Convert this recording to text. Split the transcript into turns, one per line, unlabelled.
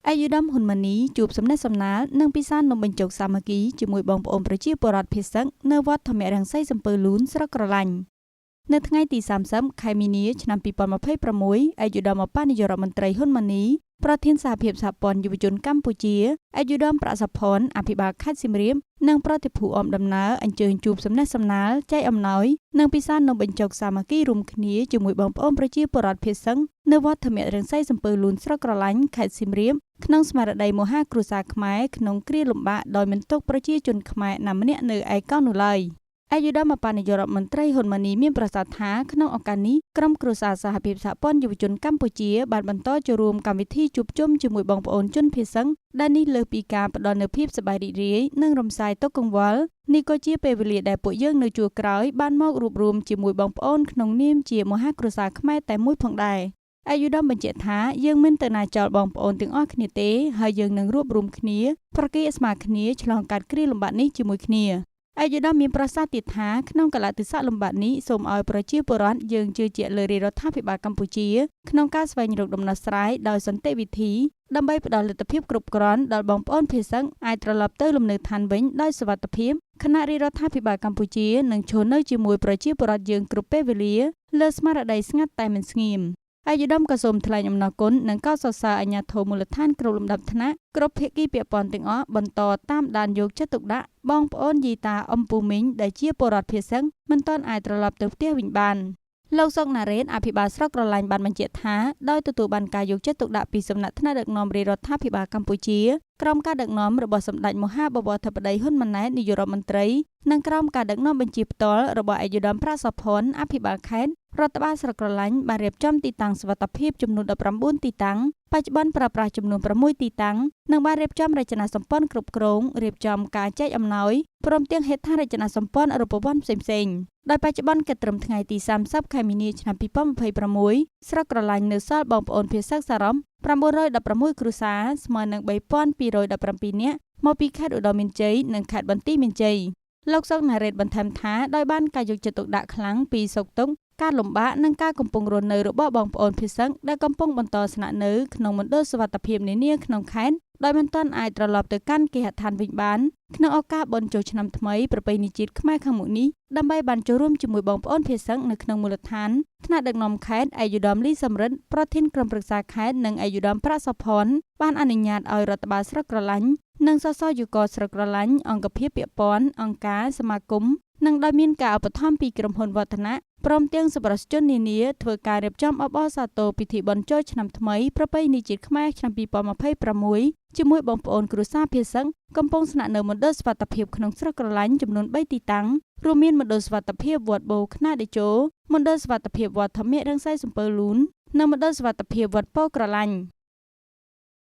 ឯកឧត្តមហ៊ុនម៉ាណីជួបសំណេះសំណាលនិងពិសាននំបញ្ចុកសាមគ្គីជាមួយបងប្អូនប្រជាពលរដ្ឋភៀសសឹកនៅវត្តធម្មរង្សីសំពៅលូនស្រុកក្រឡាញ់នៅថ្ងៃទី30ខែមីនាឆ្នាំ2026ឯកឧត្តមឧបនាយករដ្ឋមន្ត្រីហ៊ុនម៉ាណីប្រធានសហភាពសហព័ន្ធយុវជនកម្ពុជាឯកឧត្តមប្រាក់សុផនអភិបាលខេត្តសៀមរាបនិងប្រតិភូអមដំណើរអញ្ជើញជួបសំណេះសំណាលចែកអំណោយនិងពិសាននំបញ្ចុកសាមគ្គីរួមគ្នាជាមួយបងប្អូនប្រជាពលរដ្ឋភៀសសឹងនៅវត្តធម្មរង្សីសំពៅលូនស្រុកក្រឡាញ់ខេត្តសៀមរាបក្នុងស្មារតីមហាគ្រួសារខ្មែរក្នុងគ្រាលំបាកដោយមិនទុកប្រជាជនខ្មែរណាម្នាក់នៅឯកោនោះឡើយឯកឧត្តមឧបនាយករដ្ឋមន្ត្រីហ៊ុនម៉ាណីមានប្រសាសន៍ថាក្នុងឱកាសនេះក្រុមគ្រួសារសហភាពសហព័ន្ធយុវជនកម្ពុជាបានបន្តចូលរួមកម្មវិធីជួបជុំជាមួយបងប្អូនជនភៀសសឹងដែលនេះលើសពីការផ្ដល់នូវភាពសប្បាយរីករាយនិងរំសាយទុក្ខកង្វល់នេះក៏ជាពេលវេលាដែលពួកយើងនៅជួរក្រោយបានមករួបរวมជាមួយបងប្អូនក្នុងនាមជាមហាគ្រួសារខ្មែរតែមួយផងដែរឯកឧត្តមបញ្ជាក់ថាយើងមិនទៅណាចោលបងប្អូនទាំងអស់គ្នាទេហើយយើងនឹងរួបរวมគ្នាប្រគីស្មាគ្នាឆ្លងកាត់គ្រាលំបាកនេះជាមួយគ្នាឯកឧត្តមមានប្រសាសន៍ទៀតថាក្នុងកលៈទេសៈលំបាកនេះសូមឲ្យប្រជាពលរដ្ឋយើងជឿជាក់លើរាជរដ្ឋាភិបាលកម្ពុជាក្នុងការស្វែងរកដំណោះស្រាយដោយសន្តិវិធីដើម្បីផ្ដល់លទ្ធភាពគ្រប់គ្រាន់ដល់បងប្អូនភៀសសឹកអាចត្រឡប់ទៅលំនៅឋានវិញដោយសុវត្ថិភាពខណៈរាជរដ្ឋាភិបាលកម្ពុជានឹងឈរនៅជាមួយប្រជាពលរដ្ឋយើងគ្រប់ពេលវេលាលើស្មារតីស្ងាត់តែមិនស្ងៀមឯកឧត្តមក៏សូមថ្លែងអំណរគុណនិងកោតសរសើរអាជ្ញាធរមូលដ្ឋានគ្រប់លំដាប់ថ្នាក់គ្រប់ភាគីពាក់ព័ន្ធទាំងអស់បន្តតាមដានយកចិត្តទុកដាក់បងប្អូនយីតាអំពូមីងដែលជាពលរដ្ឋភៀសសឹងមិនទាន់អាចត្រឡប់ទៅផ្ទះវិញបានលោកសុកណារ៉េតអភិបាលស្រុកក្រឡាញ់បានបញ្ជាក់ថាដោយទទួលបានការយកចិត្តទុកដាក់ពីសំណាក់ថ្នាក់ដឹកនាំរាជរដ្ឋាភិបាលកម្ពុជាក្រោមការដឹកនាំរបស់សម្ដេចមហាបវរធិបតីហ៊ុនម៉ាណែតនាយករដ្ឋមន្ត្រីនិងក្រោមការដឹកនាំបញ្ជាផ្ទាល់របស់ឯកឧត្តមប្រាក់សុផនអភិបាលខេត្តរដ្ឋបាលស្រុកក្រឡាញ់បានរៀបចំទីតាំងសុវត្ថិភាពចំនួន19ទីតាំងបច្ចុប្បន្នប្រើប្រាស់ចំនួន6ទីតាំងនិងបានរៀបចំរចនាសម្ព័ន្ធគ្រប់គ្រងរៀបចំការចែកអំណោយព្រមទាំងហេដ្ឋារចនាសម្ព័ន្ធរូបវ័ន្តផ្សេងៗដោយបច្ចុប្បន្នគិតត្រឹមថ្ងៃទី30ខែមីនាឆ្នាំ2026ស្រុកក្រឡាញ់នៅសល់បងប្អូនភាសាសរុប916គ្រួសារស្មើនឹង3217នាក់មកពីខេត្តឧត្តរមានជ័យនិងខេត្តបន្ទាយមានជ័យលោកសុកណារ៉េតបន្ថែមថាដោយបានការយកចិត្តទុកដាក់ខ្លាំងពីសុខទុក្ខការលំបាកនិងការកំពុងរស់នៅរបស់បងប្អូនភៀសសឹកដែលកំពុងបន្តស្នាក់នៅក្នុងមណ្ឌលសុវត្ថិភាពនានាក្នុងខេត្តដោយមិនទាន់អាចត្រឡប់ទៅកាន់គេហដ្ឋានវិញបានក្នុងឱកាសបុណ្យចូលឆ្នាំថ្មីប្រពៃណីជាតិខ្មែរខាងមុខនេះដើម្បីបានចូលរួមជាមួយបងប្អូនភៀសសឹកនៅក្នុងមូលដ្ឋានថ្នាក់ដឹកនាំខេត្តឯកឧត្តមលីសំរិទ្ធប្រធានក្រុមប្រឹក្សាខេត្តនិងឯកឧត្តមប្រាក់សុផនបានអនុញ្ញាតឲ្យរដ្ឋបាលស្រុកក្រឡាញ់និងសសយុកស្រុកក្រឡាញ់អង្គភាពពាក់ព័ន្ធអង្គការសមាគមនិងដោយមានការឧបត្ថម្ភពីក្រុមហ៊ុនវឌ្ឍនៈព្រមទាំងសប្បុរសជននានាធ្វើការរៀបចំអបអរសាទរពិធីបុណ្យចូលឆ្នាំថ្មីប្រពៃណីជាតិខ្មែរឆ្នាំ2026ជាមួយបងប្អូនគ្រួសារភៀសសឹកកំពុងស្នាក់នៅមណ្ឌលសុវត្ថិភាពក្នុងស្រុកក្រឡាញ់ចំនួន3ទីតាំងរួមមានមណ្ឌលសុវត្ថិភាពវត្តបូខ្នាតតេជោមណ្ឌលសុវត្ថិភាពវត្តធម្មរង្សីសំពៅលូននិងមណ្ឌលសុវត្ថិភាពវត្តពោក្រឡាញ់។